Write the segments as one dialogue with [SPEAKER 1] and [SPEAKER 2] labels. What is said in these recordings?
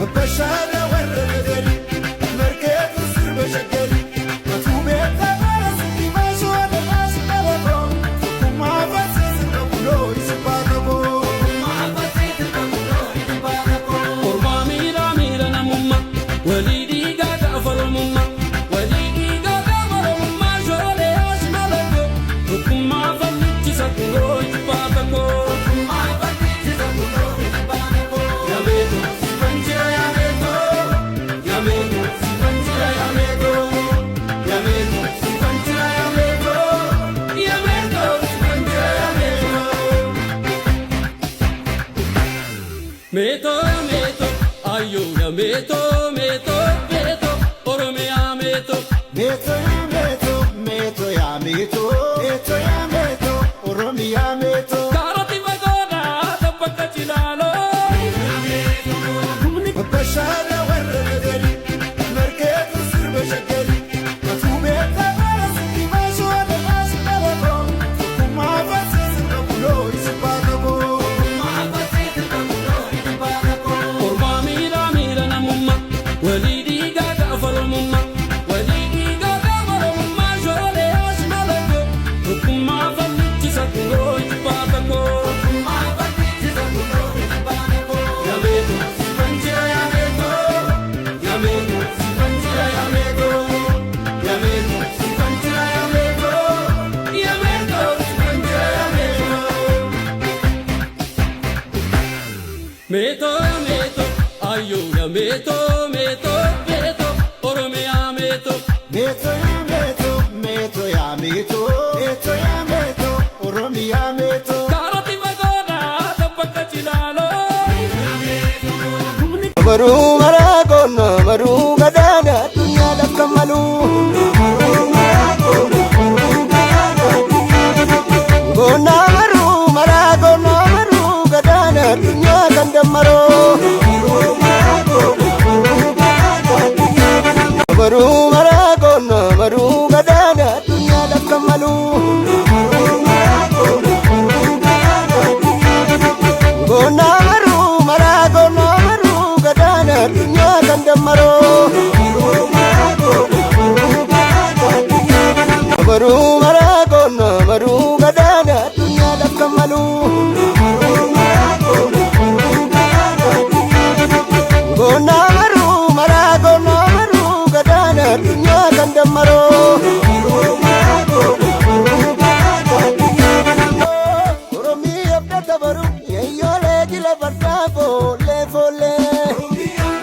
[SPEAKER 1] Bashaara warra gadari markeetu sirba shaggari matuu beektaa bara sitti maashoota maasi dhalakoo tokkummaa barsiisirra buloo isibbaa qaboo.
[SPEAKER 2] Ormaa miila miila namummaa walii dhiigaa gaafa oromummaa walii dhiigaa gaafa oromummaa shoolee asmalakoo tokkummaa fallichisa kunoo jibbaata koo. Yameeto sifanjira yameeto yameeto sifanjira yameeto yameeto sifanjira yameeto yameeto sifanjira yameeto. Meeto meeto ayyoo meeto meeto meeto Oromiyaa meeto.
[SPEAKER 1] Meeto yaa meeto meeto yaa meeto meeto yaa meeto Oromiyaa meeto.
[SPEAKER 2] Kaaroti fagoodhaa tabbakka cilaaloo.
[SPEAKER 1] Bashaara warra gadari markeetu sirba shaggari matuu beektaa bara sitti maashoota maasi dhalakoo tokkummaa barsiisirra buloo isibbaa qaboo.
[SPEAKER 2] Ormaa miila miila namummaa walii dhiigaa gaafa oromummaa walii dhiigaa gaafa oromummaa shoolee asmalakoo tokkummaa fallichisa kunoo jibbaata koo. Yameeto sifanjira yameeto yameeto sifanjira yameeto yameeto sifanjira yameeto yameeto sifanjira yameeto. Meeto meeto ayyoo meeto meeto meeto Oromiyaa meeto.
[SPEAKER 1] Meeto yaa meeto meeto yaa meeto meeto yaa meeto Oromiyaa meeto.
[SPEAKER 2] Kaaroti fagoodhaa tabbakka cilaaloo.
[SPEAKER 3] Maruu maraa goona maruu gadaana addunyaadhaaf kan malu. Goona maruu maraa goona maruu gadaana addunyaa kan dammaroo. Maruu maraa goona maruu gadaana addunyaadhaaf kan malu. Goona maruu maraa goona maruu gadaana addunyaa kan dammaroo. Maruu maraa goona maruu gadaana addunyaadhaaf kan malu. Goona maruu maraa goona maruu gadaana addunyaa kan dammaroo. Oromiyaa abdata baru yeeyyoolee jila fardaa foollee foollee.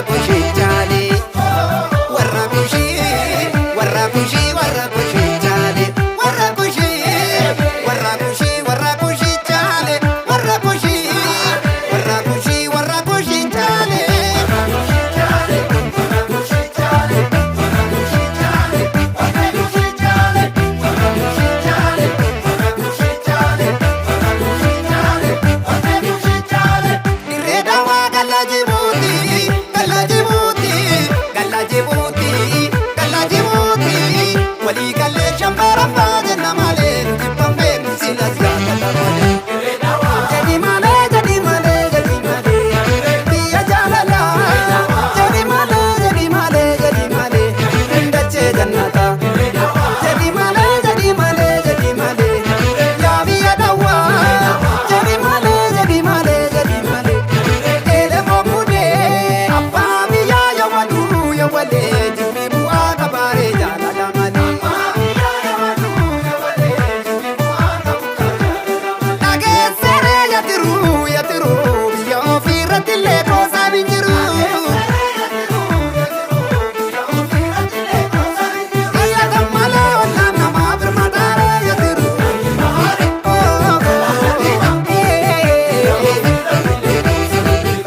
[SPEAKER 4] Kushii jaalee, warra Kushii, warra Kushii, warra Kushii jaalee, warra Kushii, warra Kushii, warra Kushii jaalee, warra Kushii, warra Kushii, warra Kushii jaalee. Dirree Dawaa gala Jibuutii, gala Jibuutii, gala Jibuutii, gala Jibuutii. Walii galee shambara jenna malee nuti bambeen silas gaafata malee. Jedhi malee, jedhi malee, jedhi malee, biyya jaalalaa. Jedhi malee, jedhi malee, jedhi malee, dachee jannataa. Jedhi malee, jedhi malee, jedhi malee, yaa biyya dawwaa. Jedhi malee, jedhi malee, jedhi malee, elemoo gudee abbaa biyyaa yoo waluu yoo walee jimmi bu'aa qabaaree jaalala malee. Dhageessaree yatiruu yatiruu biyya ofiirratti illee gosa hin jiru. Biyya gammalee ollaan namaa birmataaree yatiruu.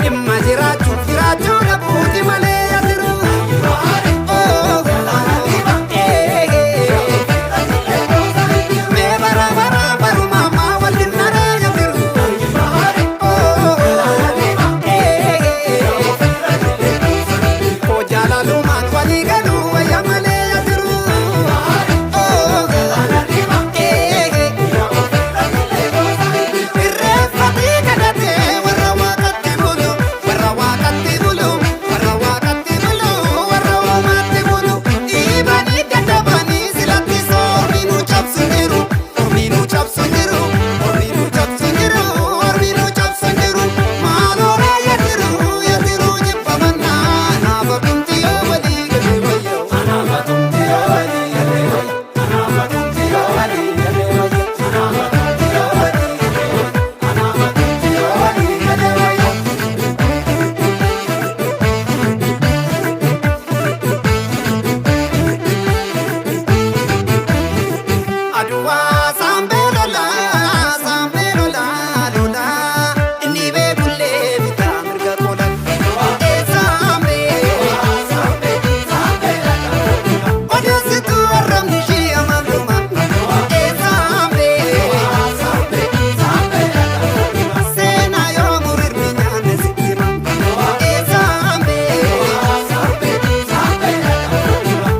[SPEAKER 4] Dhimma jiraachuuf jiraachuu dhabuuti malee yatiruu. Mee bara bara baruma ammaa wal dinnaree yatiruu. Jalalumaan walii galuu wayya malee yatiruu. Irreeffatee kadhatee warra waaqatti bulu, warra waaqatti bulu, warra waaqatti bulu, warra uumaatti bulu. Dhiibanii dadhabanii silatti soorri nu cabsu jiru, ormi nu cabsu jiru, ormi nu cabsu jiru, ormi nu cabsu jiru. Maaloo yaatiru yaatiru jibbamannaa naafa dhumti yoo walii galee wayyoo. Naafa dhumti yoo walii galee wayyoo. Naafa dhumti yoo walii galee wayyoo. Naafa dhumti yoo walii galee wayyoo. Aduwaa saambee lolaa, saambee lolaa lolaa, inni beekullee bitaa mirga qola. Saambee, odeessituu arrabni ishee amaluma. Saambee, seenaa yoo murirri nyaanne sitti hima. Saambee,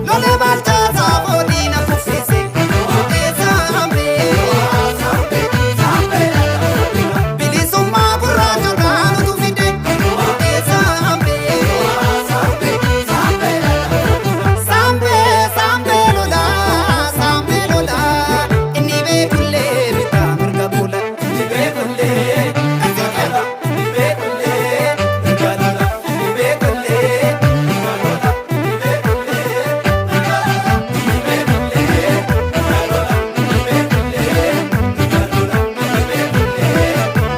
[SPEAKER 4] lola baalchaa saafoo diina kuffise. Bilisummaa gurraachotaa nutu fide. Saambee, saambee lolaa, saambee lolaa, inni beekullee bitaa mirga bula. Inni beekullee mirga lola, inni beekullee mirga lola, inni beekullee mirga lola, inni beekullee mirga lola, inni beekullee mirga lola, inni beekullee mirga lola, inni beekullee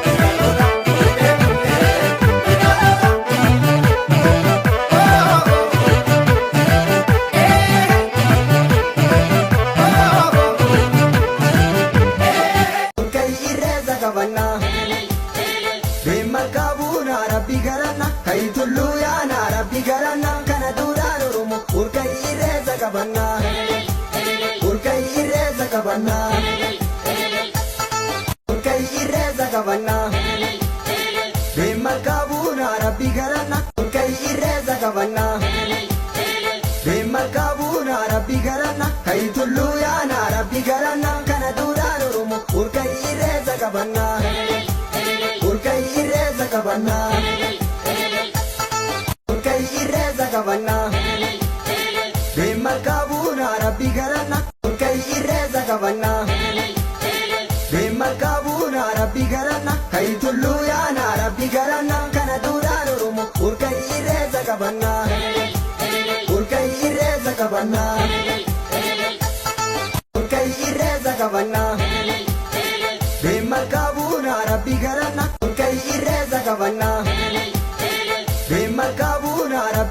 [SPEAKER 4] mirga lola, inni beekullee mirga lola.
[SPEAKER 3] Kai irreessa qabannaa. Beemal qabuuna rabbi garanna. Kai tulluu yaana rabbi garanna. Kana duudhaan Oromoo. Urkai irreessa qabannaa. Urkai irreessa qabannaa. Urkai irreessa qabannaa. Beemal qabuuna rabbi garanna. Urkai irreessa qabannaa. Beemal qabuuna rabbi garanna. Kai tulluu yaana rabbi garanna. Kana duudhaan Oromoo. Urkai irreessa qabannaa. Urkai irreessa qabannaa. Urkai irreessa qabannaa. Beemal qabuuna rabbi garanna. Urkai irreessa qabannaa. Beemal qabuuna rabbi garanna. Kai tulluu yaana rabbi garanna. Kana duudhaan Oromoo. Urkai irreessa qabannaa. Urkai irreessa qabannaa. Urkai irreessa qabannaa. Beemal qabuuna rabbi garanna. Urkai irreessa qabannaa. Beemal qabuuna.